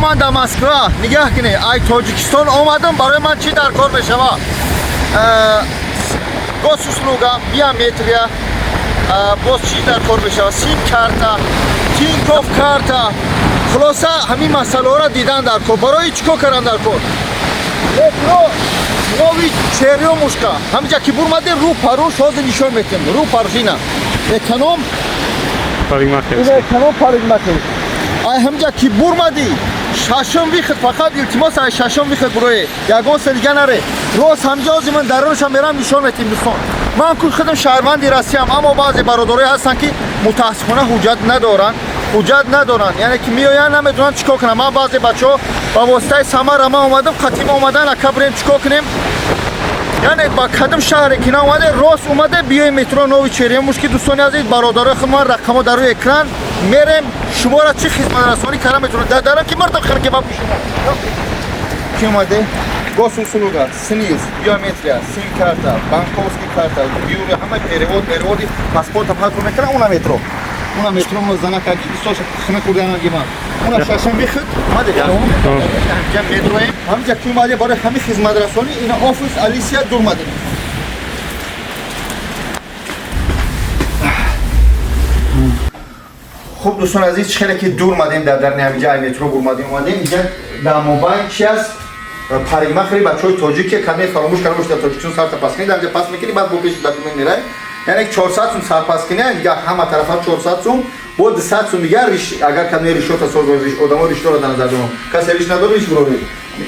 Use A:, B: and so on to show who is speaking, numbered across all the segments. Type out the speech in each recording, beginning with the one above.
A: Ман дар Москва, нигаҳ кунед, ай Тоҷикистон омадам, барои ман чӣ дар кор мешава? Госуслуга, биометрия, боз чӣ дар кор мешава? Сим карта, Тинькофф карта. Хулоса, ҳамин масъалаҳоро дидан дар кор. Барои чӣ кор кардан дар кор? Метро Новый Черёмушка, ҳамиҷа ки бурмадем, рӯ парӯ ҳозир нишон метем, рӯ парӯ. Ина эконом.
B: Парикмахерский.
A: Эконом парикмахер. Ай ҳамиҷа ки бурмадӣ, шашум выход. Фақат, илтимос, ай шашум выход буроe, ягон се дига наре. Рост ҳамиҷа ҳозир ман даронашам мерам, нишон метем. Дӯстон, ман ку худам шаҳрванди Россиям, аммо баъзе бародарое ҳастанд, ки мутаассифона ҳуҷҷат надоранд, ҳуҷҷат надоранд, яъне ки меоянд, намедонанд чӣ кор кунанд. Ман баъзе бачаҳо ба воситаи Самара ман омадам, қатим омадан, ака, бирем, чӣ кор кунем? Яъне ба кадом шаҳре ки наомаде, рост омаде, биёем метро Новый Черемушки. Дӯстони азиз, бародарои худ, ман рақамҳо дар рӯи экран. Мерем, шуморо чӣ хизматрасонӣ карда метавонад дарам ки мардам хир ки ба шумо ки омаде. Госуслуга, СНИЛС, биометрия, сим карта, банковский карта, бюро, ҳама перевод, переводи паспорта паспорт мекунам. Уна метро, уна метро мо занака истоша хина курданагима. Уна шашум выход омаде, ҳамҷа метроем. Ҳамҷа ки омаде, барои ҳамин хизматрасонӣ ина офис Алисия дурмадем. Хуб, дӯстон азиз, чӣ хеле ки дур мадем, дар дарни ҳамиҷа ай метро бурмадем, омадем инҷа. Дар мобайн чи аст? Парикмахери бачаҳои тоҷике. Кадме фаромӯш карда бошед, дар Тоҷикистон сарта пас кунед, дар инҷа пас мекунӣ, баъд бо пеши документ мерай. Яъне 400 сум сарпас кунӣ, дига ҳама тарафа 400 сум, бо 200 сум дигар риш. Агар кадме ришота соз, одамо ришдора дар назар дорам, касе риш надорад, риш буроред.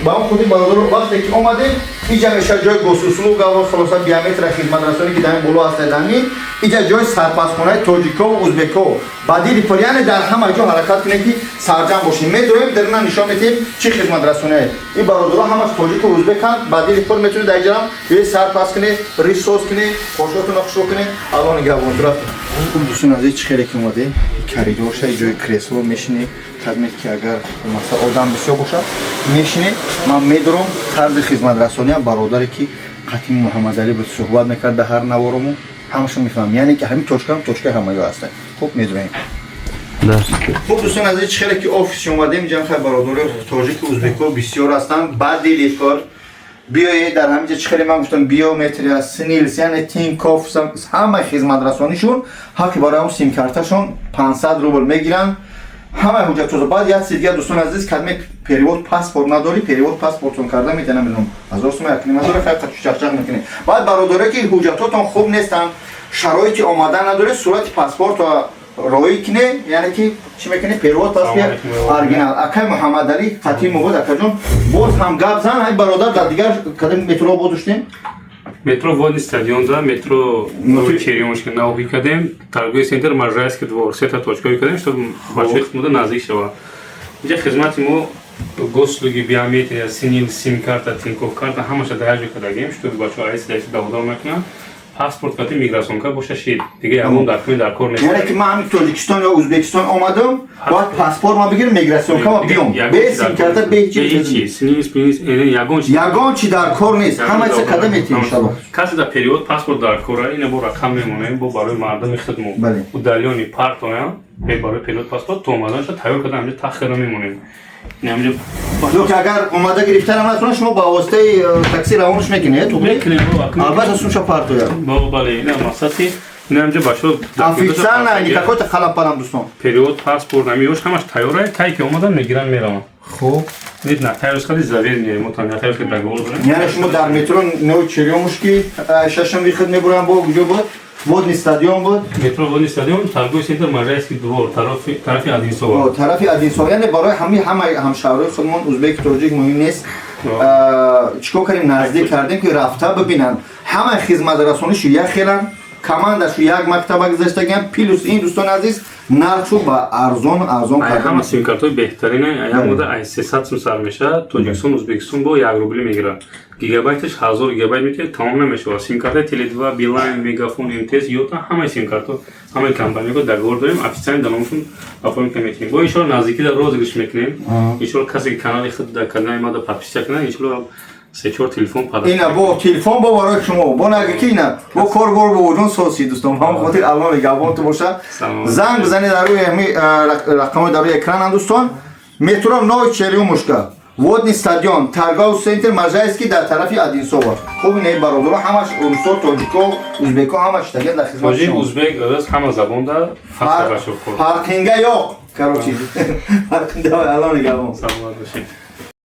A: Ба он худи бародаро, вақте ки омадем, иҷа мешавад ҷои госуслуга ва хулоса биометрия, хизматрасонӣ, ки дар ин боло ҳаст. Дами иҷа ҷои сарпасхонаи тоҷикову узбеко ба дили пур. Яъне дар ҳама ҷо ҳаракат кунем, ки сарҷам бошем. Медоем, дарина нишон медиҳем, чӣ хизматрасоние. Ин бародаро ҳамаш тоҷику узбеканд. Ба дили пур метавонед дар иҷарам ё сарпас кунед, риш соз кунед, қошотонро хушро кунед. Алло нигаҳбон. Рафтем. Хуб, дӯстони азиз, чӣ хеле ки омадем, коридорша, ҷои кресло мешинем. Кадмед ки агар, масалан, одам бисёр бошад, мешинем. Ман медорам тарзи хизматрасониам. Бародаре ки қатими Муҳаммадалӣ буд, суҳбат мекард дар ҳар наворому, ҳамашон мефаҳмам, яъне ки ҳамин точкаам точкаи ҳамаё ҳастанд. Хуб, медонем. Хуб, дӯстони азиз, чӣ хеле ки офиси омадем, инҷа хай бародари тоҷики, узбеко бисёр ҳастанд. Ба дили пур биёед дар ҳаминҷа. Чӣ хеле ман гуфтам, биометрия, СНИЛС, яъне Тинькофф, ҳамаи хизматрасонишон. Ҳаққи барои ҳамн симкарташон 500 рубл мегиранд, ҳамаи ҳуҷҷатҳо. Баъд як чиз дигар, дӯстони азиз, кадме перевод паспорт надорӣ, перевод паспортон карда метавонам, намедонам, 1000 сума, 1,5 ҳазор, хай чақчақ мекунед. Баъд бародаре ки ҳуҷҷатҳотон хуб нестанд, шароити омадан надоред, сурати паспортро роӣ кине, яъне ки чӣ мекунӣ, перевод паспорт оригинал. Акай Муҳаммадалӣ қатъи мубод, акаҷон, боз ҳам гап зан. Ай бародар, дар дигар кадом метро бо доштем?
B: Метро Водный стадион да, метро Новый Черемушки нав кадем, торговый центр Можайский двор, сета точка кадем, чтобы бачаҳои хизмата наздик шава. Инҷа хизмати мо госуслуги, биометрия, СНИЛС, сим-карта, Тинькофф карта, ҳамаша дар як ҷо кардагем, чтобы бачаҳо айси дайси даводор мекунанд. Паспорт кати миграционка боша шид. Дига ягон документ дар кор нест.
A: Яъне ки ман ҳамин Тоҷикистон ё Узбекистон омадам, бояд паспорт ма бигирам, миграционка ма биём, бе симкарта, бе
B: ҳеҷ
A: ҳеҷ.
B: СНИЛС, пинис, ягон чи.
A: Ягон чи дар кор нест, ҳама чиза када метиҳ, иншалло.
B: Касе дар перевод паспорт дар кора, ина бо рақам мемонем, бо барои мардуми хидмо. Удалённый партоям, бе барои перевод паспорт то омаданша тайёр карда, ҳамҷа тах карда мемонем. Ин ҳамҷа.
A: Локи агар омада гирифтанам натавонад, шумо ба воситаи такси равонаш мекунед?
B: Мекунем.
A: Албатта, сумша партоя.
B: Бале, ина мақсади ина ҳамҷа бачаҳо.
A: Официально, не какой-то халапалам, дӯстон.
B: Перевод паспорт ҳамиёш ҳамаш тайёра, тай ки омадан мегиранд, мераванд.
A: Хуб.
B: Нит нотариус хади заверение, мо там нотариус ки договор дорем.
A: Яъне шумо дар метро Новый Черёмушки, шашум выход мебурам, бо куҷо буд? Водный стадион буд.
B: Метро Водный стадион, торговый центр Можайский двор, тарафи Одинцово.
A: Тарафи Одинцово. Яъне барои ҳамаи ҳамаи ҳамшаҳрҳои худмон, узбек, тоҷик муҳим нест, чикор кардем, наздик кардем, ки рафта бибинанд. Ҳамаи хизматрасонишу як хеланд, командашу як мактаба гузаштагиам. Плюс ин, дӯстони азиз, нархшу ба арзон арзон.
B: Ай ҳама симкартҳои беҳтарина, як мода ай 300 сум сар мешавад. Тоҷикистон, Узбекистон бо 1 рубли мегирад. Гигабайташ 1000 гигабайт метавонад, тамом намешавад. Симкартаи Теле2, Билайн, Мегафон, МТС, Йота, ҳамаи симкартҳо, ҳамаи компанияҳо договор дорем, официально дар номашон оформить метавонем. Бо иншоалло наздикӣ дар розыгрыш мекунем. Иншоалло, касе ки канали худ дар канали мада подписка кунад, иншоалло се-чор телефон подарок.
A: Ина бо телефон, бо барои шумо, бо наги ки ина бо кор бор бо вуҷун соси. Дӯстон, ҳам хотир Аллоҳ нигаҳбон ту боша. Занг бизанед дар рӯи ҳами рақамҳои дар рӯи экранам, дӯстон. Метро Новый Черемушка, Водный стадион, торговый центр Можайский, дар тарафи Одинцово. Хуб, инаи бародаро ҳамаш русо, тоҷико, узбеко, ҳамаш таген дар хизмати
B: Тоҷик,
A: шумо.
B: узбек, рус, ҳама забонда фарқ.
A: Паркинга ёқ, короче, паркинга алон нигаҳбон.
B: Саломат бошед.